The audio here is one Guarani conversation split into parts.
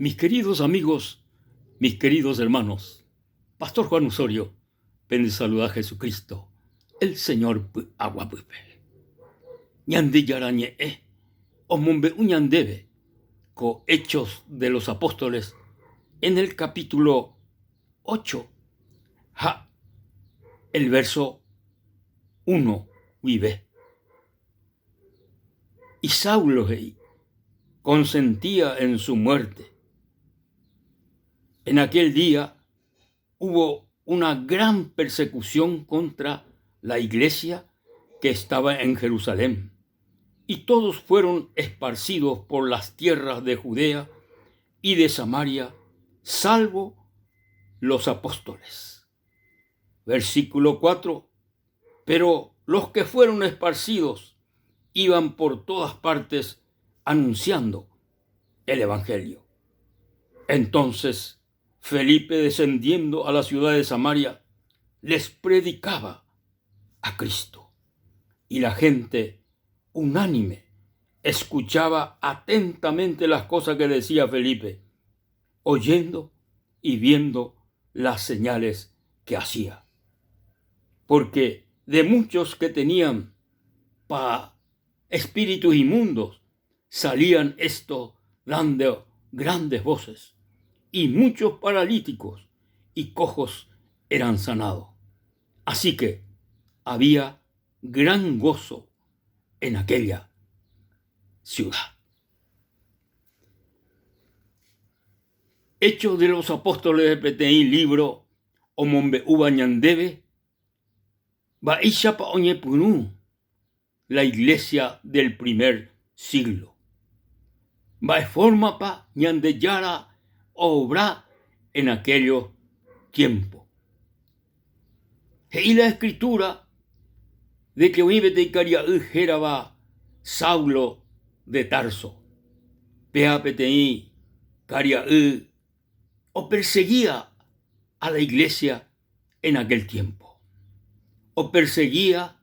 Mis queridos amigos, mis queridos hermanos, Pastor Juan Osorio pendesaluda Jesucristo, el Señor py'aguapýpe. Ñandejára Ñe'ẽ omombe'u ñandéve ko Hechos de los Apóstoles en el capítulo 8 ha el verso 1 guive. Y Saulo he'i, consentía en su muerte. En aquel día hubo una gran persecución contra la iglesia que estaba en Jerusalén, y todos fueron esparcidos por las tierras de Judea y de Samaria, salvo los apóstoles. Versículo 4. Pero los que fueron esparcidos iban por todas partes anunciando el Evangelio. Entonces Felipe, descendiendo a la ciudad de Samaria, les predicaba a Cristo. Y la gente, unánime, escuchaba atentamente las cosas que decía Felipe, oyendo y viendo las señales que hacía. Porque de muchos que tenían pa espíritus inmundos salían estos dando grandes voces, y muchos paralíticos y cojos eran sanados. Así que había gran gozo en aquella ciudad. Hechos de los Apóstoles peteĩ lívro omombe'úva ñandéve mba'éichapa oñepyrũ la Iglesia del primer siglo. Mba'e fórmapa Ñandejára oobra en aquellos tiempo. He'i la Escritura de que oĩ peteĩ karia'y hérava Saulo de Tarso. Péa peteĩ karia'y operseguía a la Iglesia en aquel tiempo. Operseguía,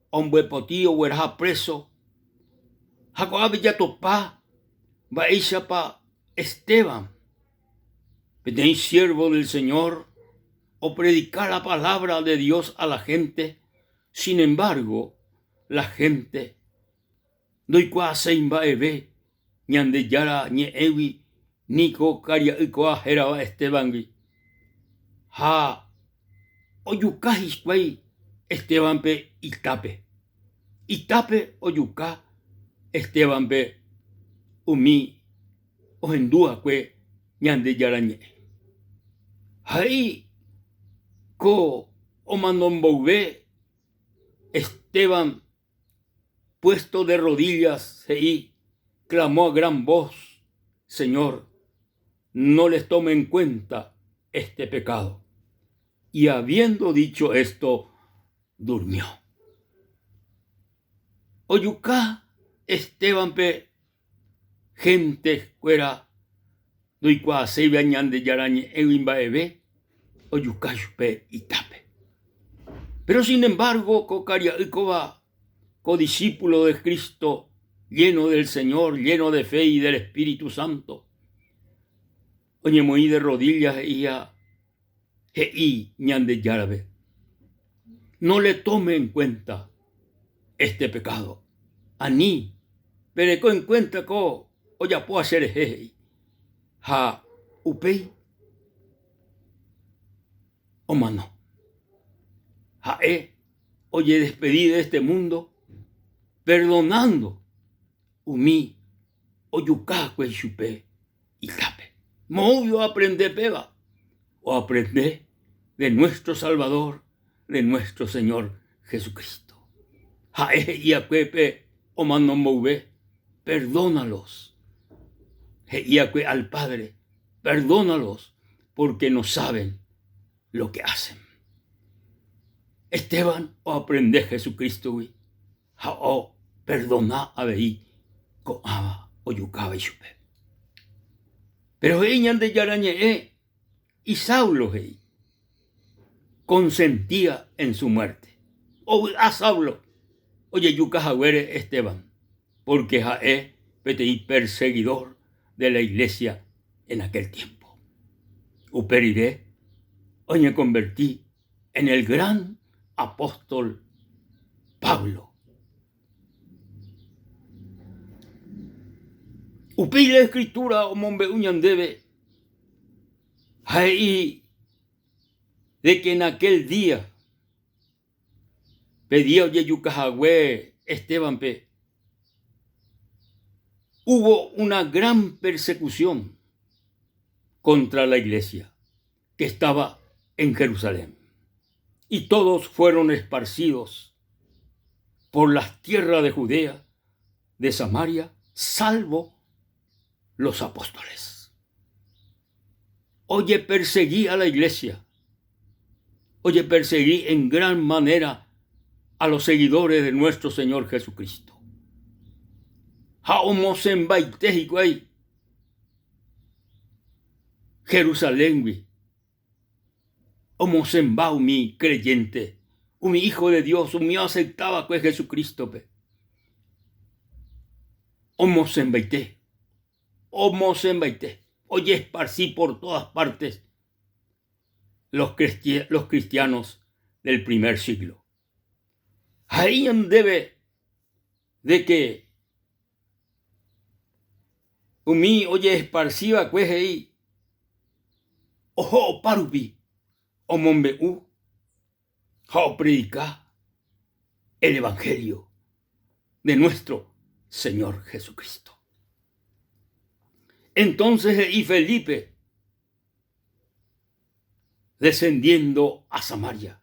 ombyepoti, ogueraha preso ha ko'ápe jatopa mba'éichapa Esteban, peteĩ siervo del Señor, opredika la palabra de Dios a la gente, sin embargo, la gente ndoikuaaséi mba'eve Ñandejára ñe'ẽgui niko karia'ykuaa hérava Estéban-gui, ha ojuka hikuái Estéban-pe itápe. Itápe ojuka Estéban-pe umi ohendu'akue Ñandejára ñe'ẽ. Ha he'i ko omano mboyve Esteban Puesto de rodillas, he'i, clamó a gran voz, Señor, no les tome en cuenta este pecado. Y habiendo dicho esto, durmió. Ojuka Estébanpe héntekuéra ndoikuaaséiva Ñandejára ñe'ẽgui mba'eve ojuka chupe itápe. Péro sin embargo ko karia'y kóva ko discípulo de Cristo lleno del Señor, lleno de fe y del Espíritu Santo, oñemoĩ de rodillas he'íha he'i Ñandejárape, No le tome en cuenta este pecado. Ani pereko en cuenta ko ojapóva cherehe, he'i. Ha upéi omano. Ha'e ojedespedi de este mundo perdonando umi ojuka'akue ichupe itápe. Moõgui oaprende péva? Oaprende de nuestro Salvador, de nuestro Señor Jesucristo. Ha'e he'iakue pe omano mboyve, Perdónalos. He'iakue al Padre, Perdónalos, porque no saben lo que hacen. Esteban oaprende Jesucristo-gui ha operdona avei ko'ãva ojukáva ichupe. Péro he'i Ñandejára Ñe'ẽ y Saulo he'i, consentía en su muerte. Ovy'a Saulo ojejuka haguére Esteban, pórke ha'e peteĩ perseguidor de la iglesia. en aquel tiempo. Upe rire oñekonverti en el gran apóstol Pablo. Upéi la escritura omombe'u ñandéve ha he'i de que en aquel día, pe día ojejuka hague Estébanpe, hubo una gran persecución contra la iglesia que estaba en Jerusalén. Y todos fueron esparcidos por las tierras de Judea, de Samaria, salvo los apóstoles. Ojepersegui a la iglesia, ojepersegui en gran manera a los seguidores de nuestro Señor Jesucristo. Ha omosẽmbaite hikuái Jerusaléngui, omosẽmba umi creyente, umi hijo de Dios, umi oaceptava'ekue Jesucrístope. Omosẽmbaite. Omosẽmbaite, ojesparsi por todas partes los cristianos del primer siglo. Ha he'i ñandéve de que umi ojeesparsi va'ekue he'i oho opárupi omombe'u ha opredika el Evangelio de nuestro Señor Jesucristo. Entonces he'i Felipe descendiendo a Samaria,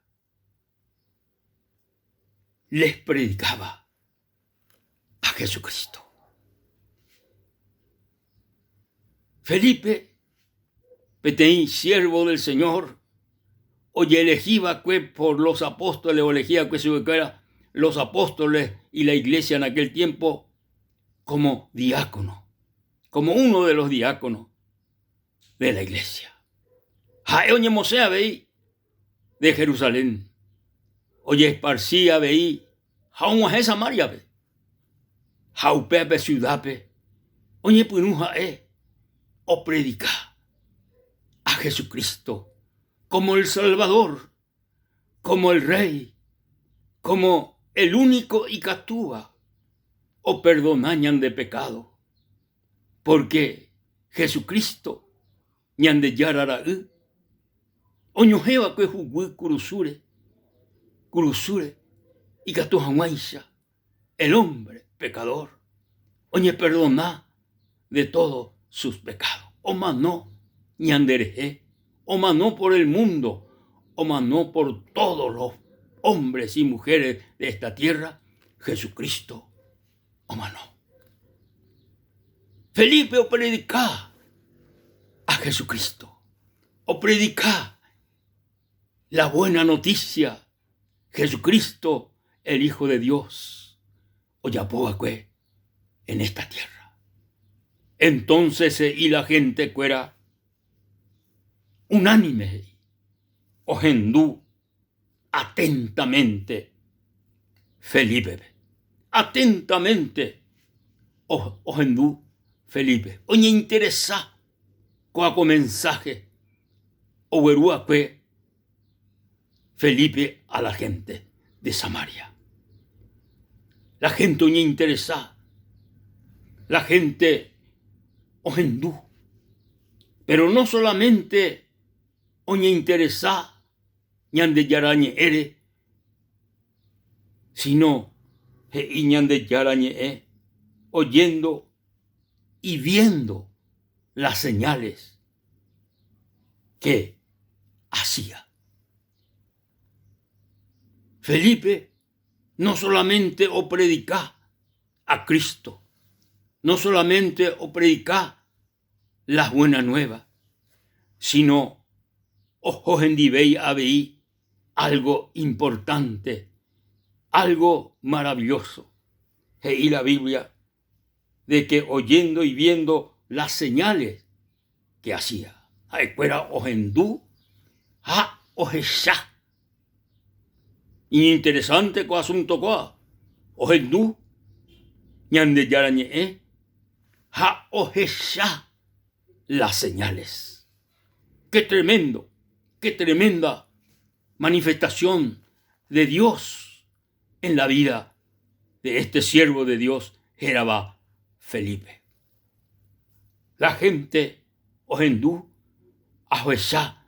les predicaba a Jesucristo. Felipe, peteĩ siervo del Señor, ojeelegi va'ekue por los apóstoles, oelegi va'ekue chupekuéra los apóstoles y la iglesia en aquel tiempo como diácono, como uno de los diáconos de la iglesia. Ha'e oñemosẽ avei de Jerusalén, ojesparsi avei ha og̃uahẽ Samáriape. Ha upépe siudápe oñepyrũ ha'e opredika a Jesucristo como el Salvador, como el Rey, como el único ikatúva operdona ñande pekádo, pórke Jesucristo Ñandejára Ra'y oñohẽ va'ekue huguy kurusúre, kurusúre ikatu hag̃uáicha el hombre pecador oñeperdona de todo sus pecados. Omano ñanderehe, omano por el mundo, omano por todos los hombres y mujeres de esta tierra, Jesucristo omano. Felipe opredika a Jesucristo, opredika la buena noticia, Jesucristo, el Hijo de Dios, ojapo va'ekue en esta tierra. Entonces he'i la gente kuéra unánime he'i, ohendu atentamente Felípepe. Atentamente ohendu Felipe. Oñeinteresa kóa ko mensaje ogueru va'ekue Felipe a la gente de Samaria. La gente oñeinteresa, la gente ohendu, pero no solamente oñeinteresa Ñandejára Ñe'ẽre, sino he'i Ñandejára Ñe'ẽ oyendo y viendo las señales que hacía. Felipe no solamente opredika a Cristo, no solamente opredika las buenas nuevas, sino oho hendivéi avei algo importante, algo maravilloso. He'i la Biblia de que oyendo y viendo las señales que hacía. Ha'ekuéra ohendu ha ohecha. Iñinteresante ko asunto kóa, ohendu Ñandejára Ñe'ẽ ha ohecha. las señales. Qué tremendo, qué tremenda manifestación de Dios en la vida de este siervo de Dios, hérava Felipe. La gente ohendu ahecha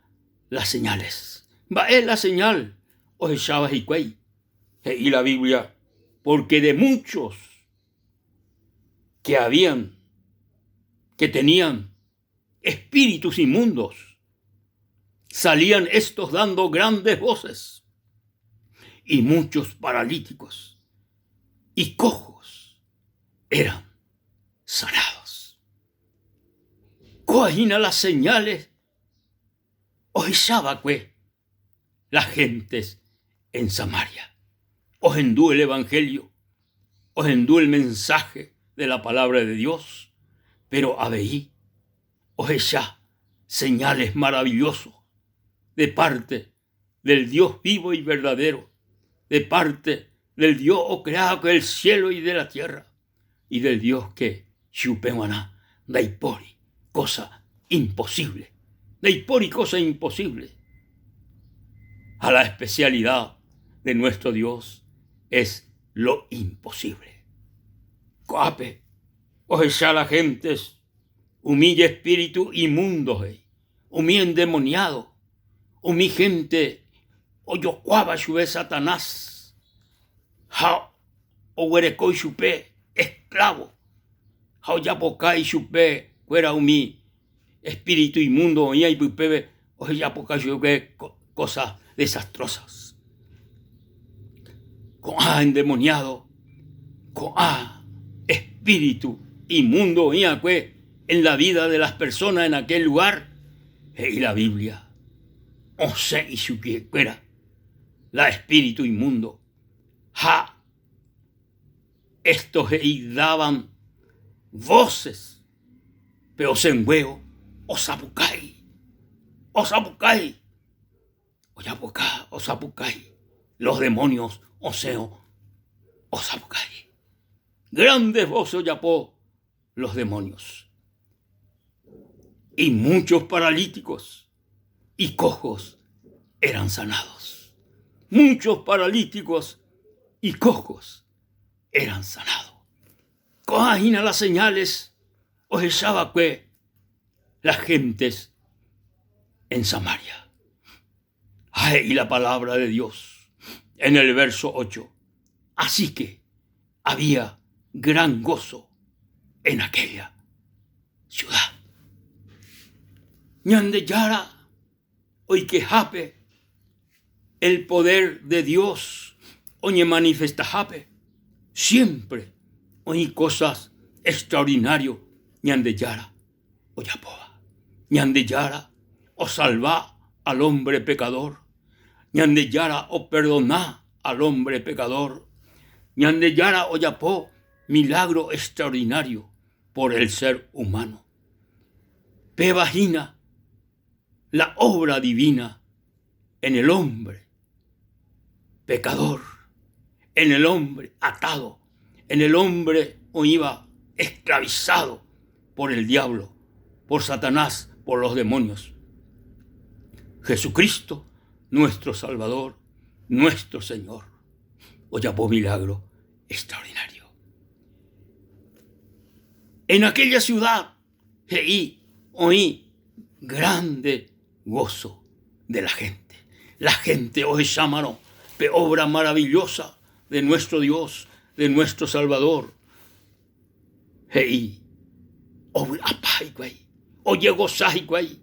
las señales. Mba'e la señal ohecháva hikuái? He'i la Biblia, porque de muchos que habían, que tenían espíritus inmundos, salían estos dando grandes voces, y muchos paralíticos y cojos eran sanados. Kóa hína las señales ohechava'ekue las gentes en Samaria. Ohendu el Evangelio, ohendu el mensaje de la palabra de Dios, pero avei ohecha señales maravillosos de parte del Dios vivo y verdadero, de parte del Dios ocreado del cielo y de la tierra, y del Dios que chupe g̃uarã ndaipóri cosa imposible, ndaipóri cosa imposible. Ha la especialidad de nuestro Dios es lo imposible. Ko'ápe ohecha la gentes umi ijespíritu inmundo he'i, umi endemoniado, umi gente ojokuáva chupe Satanás ha oguereko ichupe esclavo ha ojapoka ichupe kuéra umi espíritu inmundo oĩva ipypépe ojejapoka chupe cosas desastrosas. Ko'ã endemoniado, ko'ã espíritu inmundo oĩva'ekue en la vida de las personas en aquel lugar, he'i la Biblia, osẽ ichuguikuéra la espíritu inmundo ha esto he'i daban voces pe osẽnguévo osapukái, osapukái, ojapoka, osapukái, los demonios osẽvo osapukái. Grandes voces ojapo los demonios. Y muchos paralíticos y cojos eran sanados. Muchos paralíticos y cojos eran sanados. Ko'ã hína las señales ohechava'ekue las gentes en Samaria. Ha he'i la palabra de Dios en el verso 8. Así que había gran gozo en aquella ciudad. Ñandejára oikehápe el poder de Dios oñemanifestahápe, siempre oĩ cosas extraordinario Ñandejára ojapóva. Ñandejára osalva al hombre pecador. Ñandejára operdona al hombre pecador. Ñandejára ojapo milagro extraordinario por el ser humano. Péva hína la obra divina en el hombre pecador, en el hombre atado, en el hombre oĩva esclavizado por el diablo, por Satanás, por los demonios. Jesucristo, nuestro Salvador, nuestro Señor, ojapo milagro extraordinario. En aquella ciudad he'i oĩ grande gozo de la gente. La gente ohechámarõ pe obra maravillosa de nuestro Dios, de nuestro Salvador, he'i ovy'apa hikuái, ojegosa hikuái,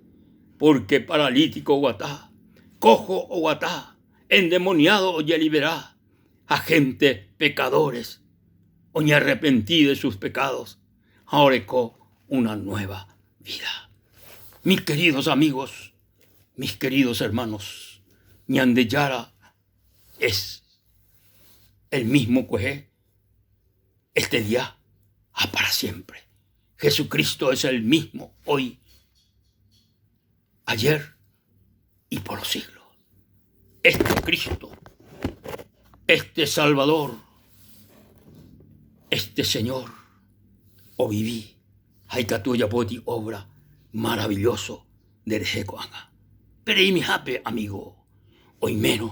porque paralítico oguata, cojo oguata, endemoniado ojelibera, ha gente pecadores oñearrepenti de sus pecados ha oreko una nueva vida. Mis queridos amigos, mis queridos hermanos, Ñandejára es el mismo kuehe este día ha para siempre. Jesucristo es el mismo hoy, ayer y por los siglos. Este Cristo, este Salvador, este Señor, ovivi ha ikatu ojapóti obra. maravilloso nderehe ko'ág̃a. Pe reimihápe, amigo, oimérõ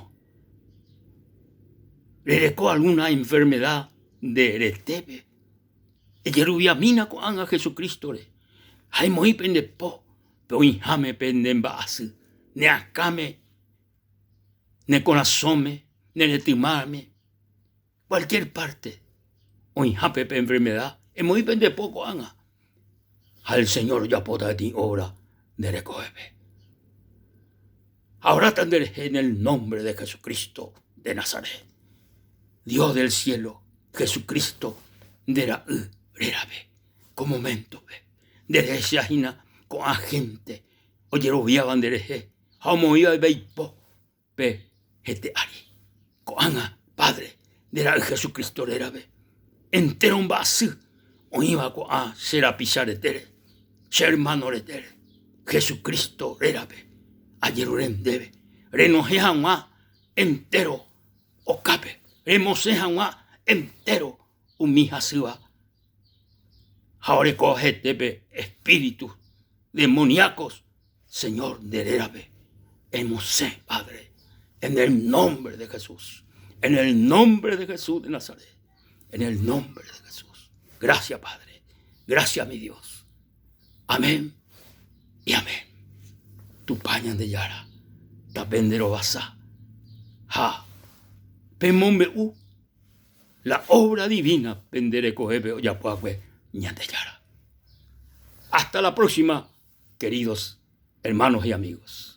rereko alguna enfermedad nde retépe, ejeroviamína ko'ág̃a Jesucristo-re ha emoĩ pende po pe oĩháme pende mba'asy, ne akãme, ne korasõme, ne retymáme, Cualquier parte oĩhápe pe enfermedad, emoĩ pende po ko'ág̃a ha el Señor ojapóta peteĩ obra nde rekovépe. Ha oráta nderehe en el nombre de Jesucristo de Nazaret. Dios del cielo, Jesucristo nde ra'y rérape, ko moméntope nderehecha hína ko'ã gente ojeroviáva nderehe ha omoĩva ipo pe hete ári. Ko'ág̃a, Padre, nde Ra'y Jesucristo rérape, entéro mba'asy oĩva ko'ã che rapicha retére, che hermano retére, Jesucristo rérape ajerure ndéve renohẽ hag̃ua entéro okápe, remosẽ hag̃ua entéro umi hasýva ha orekóva hetépe espíritu demoníacos Señor nde rérape emosẽ, Padre, en el nombre de Jesús, en el nombre de Jesús de Nazaret, en el nombre de Jesús. Gracias, Padre. Gracias, mi Dios. Amén y amén. Tupã Ñandejára, tape nde rovasa ha pemombe'u la obra divina pende rekovépe ojapo hague Ñandejára. Hasta la próxima, queridos hermanos y amigos.